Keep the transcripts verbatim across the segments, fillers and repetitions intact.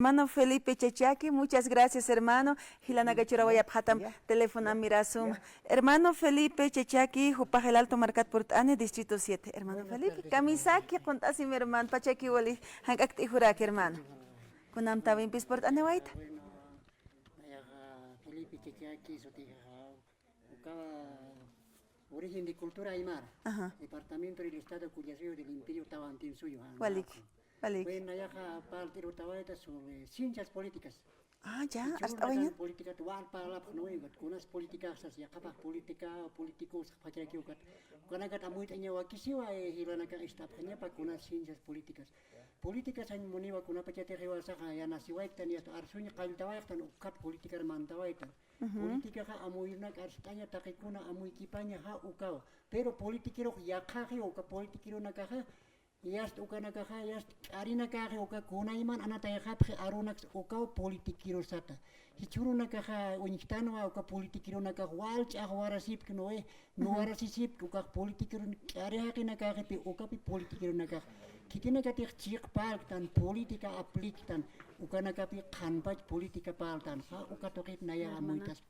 Hermano Felipe Chachaki, muchas gracias, hermano. Jilanaka churawayapxatam teléfono mirasuma. Hermano Felipe Chachaki, jupax El Alto markat purt'ani, distrito siete. Hermano Felipe, kamisaki, qunt'asim, hermano, pachaki wali, jank'akt'i juraki, hermano. Kunam tawimpis purt'aniwayta. Bueno, nayaxa Felipe Chachaki sutixa, uka origen de cultura aymara, departamento del estado Collasuyo del Imperio Tawantinsuyo. Walik, walik. Bueno, nayaxa partirutawayta sobre ciencias políticas. Ah, ya, hasta hoy. Política tuwal parlapxnuy, kunas políticas sas yaqapax política, políticos, pachaki ukat. Ukanakat amuyt'aña wakisiwa, eh, jilanaka ist'apxañapa kunas ciencias políticas. Políticas añ muniwa kunapachatix iwasaxa, ya nasiwaytan, ya arsuñ qalltawaytan, ukat política mantawaytan. Políticaxa amuynak arst'aña taqikuna amuykipaña ja ukawa. Pero politiquerux yaqhaxi uka politiquerunakaxa, yast ukanakaxa, yast k'arinakaxi uka kunayman anatayxapxi arunaks ukaw politiquerusata. Jichhürunakaxa uñjtanwa uka politiquerunakax wal ch'axwarasipki, nuwarasisipki ukax politiquerun k'ari jaqinakaxipi ukapi politiquerunakax. Khitinakatix chiq parltan, política apliktan, ukanakapi qhanpach política parltan. Ja uka tuqit naya amuytas.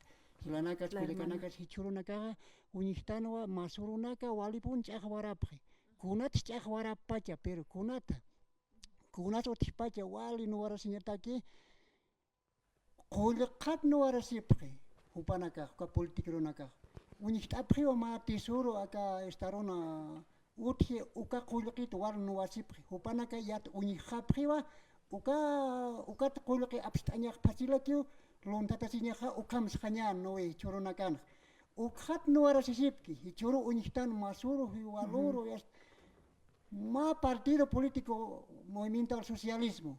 Jilanakas, kullakanakas, jichhürunakaxa uñjtanwa masurunaka walipun ch'axwarapxi. Kunat ch'axwarappacha, pero kunata. Kunas utjpacha wali nuwarasiñataki, qullqat nuwarasipxi, jupanakax, uka politiquerunakax. Uñjt'apxiwa mä tesoro aka estaruna utji uka qullqit wal nuwasipxi. Jupanaka yat uñjxapxiwa, uka, ukat qullqi apst'añax phachilakiw, lunthatasiñaxa ukham sxañän nuwi jichhürunakanx. Ukxat nuwarasisipki, jichhüru uñjtan masuru, jiwaluru, yast, mä partido político Movimiento al Socialismo.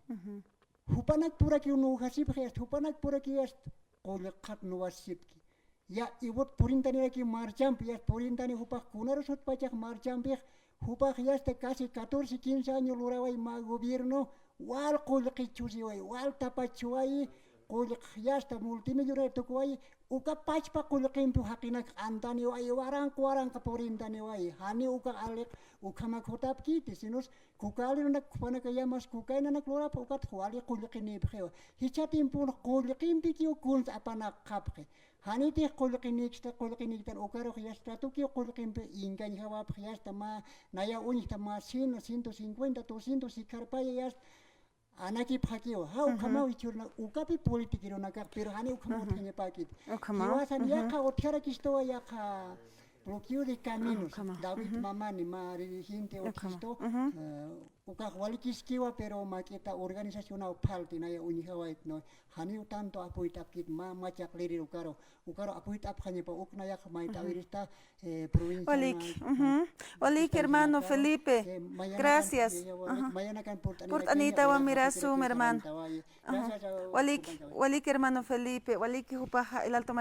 Jupanak purakiw nuwjasipxi, yast, jupanak purakiw, yast, qullqat nuwasipki. Ya, iwat purintanirakiw marchampi, yast, purintani jupax kunarus utpachax marchampix, jupax yasta casi catorce, quince año luraway mä gobierno, wal qullqi chusiway, wal tapachchuway, qullq yasta multimillonario tukuway, uka pachpa qullqimpi jaqinak q'antaniway, waranq waranq purintaniway, jani uka aliq ukhamak jutapkiti, sinos kuka alirunak jupanaka yamas kukaynanak lurapx ukat wali qullqinïpxiwa. Jichha tiempon qullqimpikiw kuns apanakxapxi. Janitix qullqinïksta, qullqinïktan ukarux yasta tukiw qullqimpi inkañjawapx yasta mä naya uñjta mä cien, ciento cincuenta, doscientos sikharpaya yasta anakipxakiwa. Ja ukhamaw jichhüruna, ukapi politiquerunakax, pero jani ukhamaw utjañapäkit. Ukhamaw. Jiwasan yaqha utjarakistuwa yaqha bloqueo de caminos. David Mamani, mä dirigente utjistu, eh, ukax walikiskiwa, pero mak'ita organizacionaw phalti naya uñjawayt, ¿no? Janiw tanto apoyt'apkit mä machaq lirir ukaru, ukaru apoyt'apxañapa uk nayax mayt'awirista, eh, provincia. Walik, walik, hermano Felipe. Gracias. Mayanakan purt'anïtawa mirasum, hermano. Walik, walik, hermano Felipe, walik jupaxa El Alto